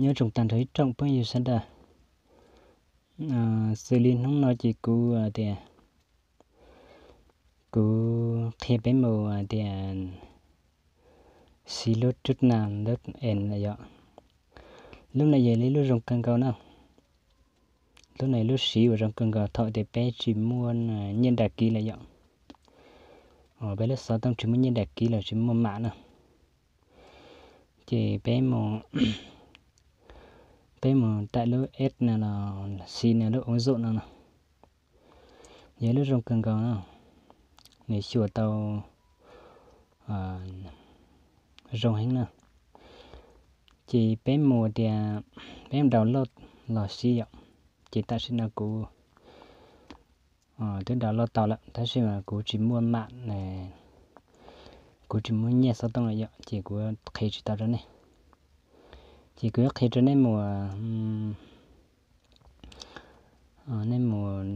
Nyob zoo tag nrho ib tsoom phooj ywg sawv daws, xws li hnub no ces kuv tias kuv qhia peb mus tias siv lub rub nas lub en lawm yom. Lub no yog ib lub zoo kawg nkaus na. Lub no yog lub siv uas zoo kawg nkaus thaum tias peb tsis muaj nyiaj dam kiv lawm yom. Peb lub xov tooj tsis muaj nyiaj dam kiv los tsis muaj mam na. Ces peb mus, peb mus taim lub app no los siv no lub ứng dụng no no. Yog lub zoo kawg nkaus no, nws xyuas tau zoo heev na. Ces peb mus tias peb mus download los siv yom. Ces tam sim no kuv twb download tau lawm tab sis mas kuv tsis muaj mam, kuv tsis muaj nyiaj xov tooj lawm yom, ces kuv qhia tsis tau rau nej. Ces kuv yuav qhia rau nej mus, nej mus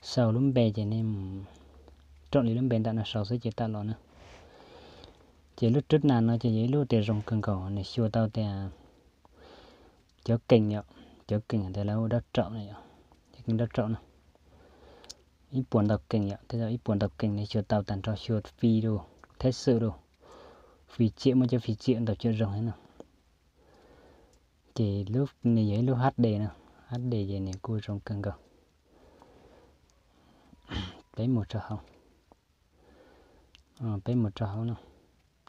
sau lub npe ces nej mus raum li lub npe ntawm no sau xwb ces tawm los na. Ces lub rub nas no ces yog ib lub tias zoo kawg nkaus, nws xyuas tau tias cov kees yom, cov kees tias lawv ua dab raum na yom, cov kees dab raum na. Ib puas ntau kees yom, tej zaum ib puas ntau kees nws xyuas tau tag nrho, xyuas fi lug, thab xwm lug, fi tsiam, muaj cov fi tsiam ntau cov zoo heev na. Ces nws yog ib lub HD na, HD ces nws kuj zoo kawg nkaus. Peb mus rau hauv, peb mus rau hauv no,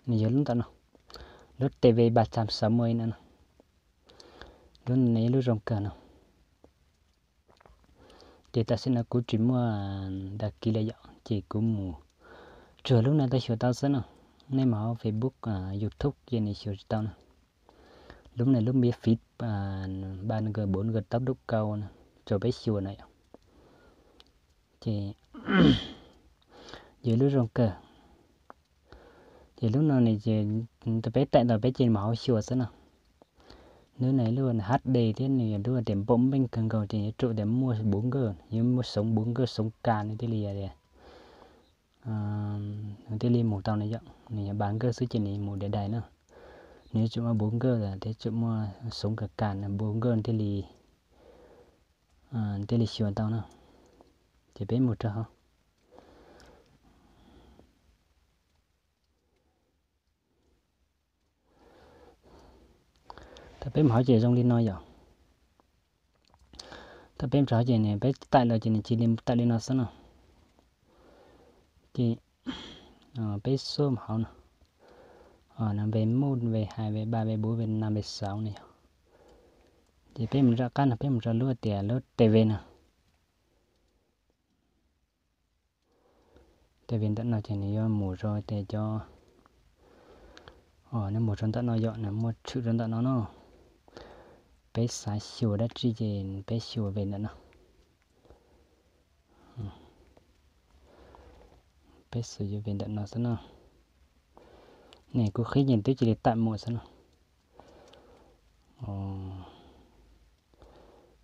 nws yog lub ntawm no, lub TV ba tsam xav muaj ib no no, lub no yog lub zoo kawg no. Ces tam sim no kuv tsis muaj dam kiv lawm yom, ces kuv mus tsuag lub no tau xyuas tau xwb no. Nej mus hauv Facebook, YouTube ces nws xyuas tsis tau na. Lub no lub miễn phí ba G bốn G tốc độ cao no, tso peb xyuas no yom. Ces yog lub zoo kawg. Ces lub no nws ces peb taim ntawd peb ces mus hauv xyuas xwb no. Lub no lub HD thiab nws yog lub tias npau meej kawg nkaus ces yuav tsum tias muaj bốn G, yuav muaj sống bốn G sống cà nws thiaj li tias, nws thiaj li mus tau no yom. Nws yog ba G xwb ces nws mus dai dai na. Nws yuav tsum muaj bốn G thiab tsum muaj sống cà cà, bốn G thiaj li, thiaj li xyuas tau na. Ces peb mus rau hauv. Thaum peb mus hauv ces zoo li no yom. Thaum peb mus rau hauv ces nws peb taim los ces nws cia li taim li no xwb no. Ces peb xub mus hauv no, no về move, về hai, về ba, về bốn, về năm, về sáu no yom. Ces peb mus rau qab no peb mus rau lub tias lub TV no. TV ntawm no ces nws yuav mus rau tias cov, nws mus rau ntawm no yom, nws muaj tshwm rau ntawm no no. Peb xav xyuas dab tsi ces peb xyuas về ntawm no. Peb xav xyuas về ntawm no xwb no. Nws kuj qhib ces twb cia li taim mus xwb no.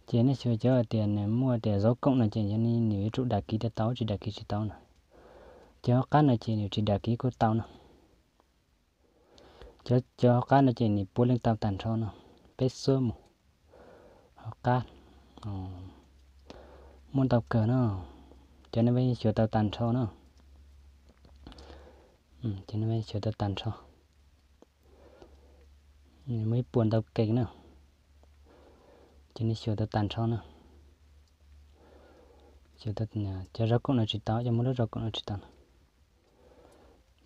Ces nej xyuas cov tias nws muaj tias dấu cộng no ces yog nws yuav tsum đăng ký thiaj tau, tsis đăng ký tsis tau no. Cov hauv qab no ces nws tsis đăng ký kuj tau no. Cov, cov hauv qab no ces nws puav leej tau tag nrho no. Peb xub mus hauv qab, muaj ntau kawg no. Cov no peb xyuas tau tag nrho no. Cov no peb xyuas tau tag nrho. Nws muaj ib puas ntau kees na. Ces nws xyuas tau tag nrho na. Cov dấu cộng no tsis tau, cov muaj lub dấu cộng no tsis tau no.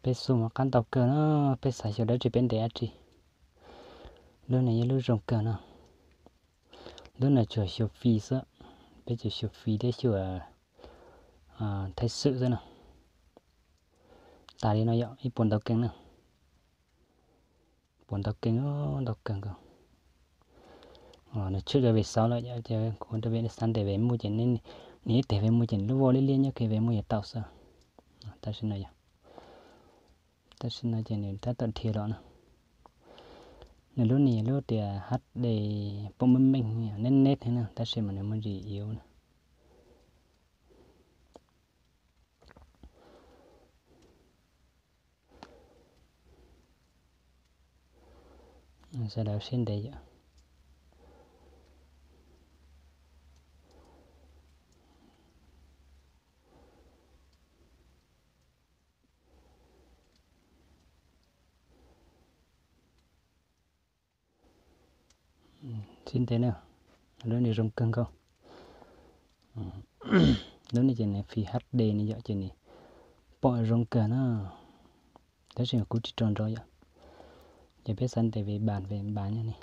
Peb xub mus qab ntau kawg no, peb xav xyuas dab tsi peb ntes dab tsi. Lub no yog lub zoo kawg no. Lub no tsuas xyuas fi xwb, peb tsuas xyuas fi thiab xyuas thaj xwm xwb no. Tas li no yom, ib puas ntau kees na. Puas ntau kees, ntau kawg nkaus. Nws tshwm rau về sáu lawm, kuv rau về xav ntes về move ces nws ib teg về move ces lub voj liab liab nyob kev về move yuav tau xwb. Tam sim no yog, tam sim no ces nws tab tom dhia los no. Nws lub no yog lub tias HD pom meej meej neb neb thiab na, tab sis mas nws muaj ntsis yếu na. Sawv daws siab ntev yom. Siab ntev na, lub no zoo kawg nkaus. Lub no ces nws Full H D ne yom, ces nws pom zoo kawg na. Tab sis kuv tsis rau nrov yom. Ces peb xav ntes về bản, về bản nyob ni,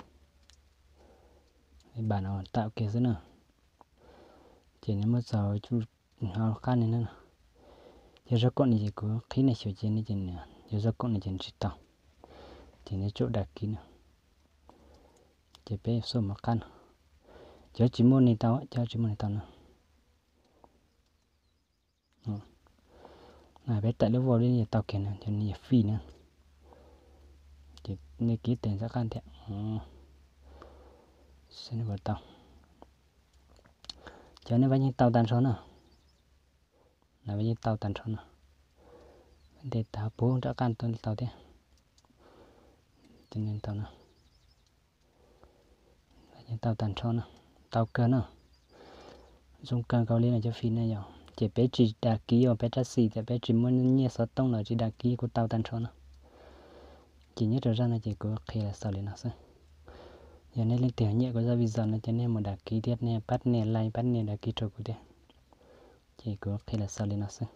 về bản no tau kiag xwb na. Ces nws muab txog hauv qab ni na. Yog zaj koom no ces kuv qhib nej xyuas ces, ces yog zaj koom no ces tsis tau. Ces nws tsum đăng ký na. Ces peb xuas mus qab no. Cov tsis muaj ni tau, cov tsis muaj ni tau na. Peb tải lub Word li no tau kiag na, cov no yog free na. Ces nej kib tes ntxim qab thiab. Xwb nej puas tau. Cov nej vaj yeej tau tag nrho na. Vaj yeej tau tag nrho na. Ntes tas puag nram qab tau thiab. Tau na. Yeej tau tag nrho na. Tau kawg na. Zoo kawg nkaus li no cov free na yom. Ces peb tsis đăng ký uas peb rab xis tias peb tsis muaj nyiaj xov tooj los tsis đăng ký kuj tau tag nrho na. Ces nyob rau zaj no ces kuv qhia los xaus li no xwb. Yog nej leej twg nyiam kuv zaj video no ces nej mus đăng ký thiab nej pab nias like pab nias đăng ký rau kuv thiab. Ces kuv qhia los xaus li no xwb.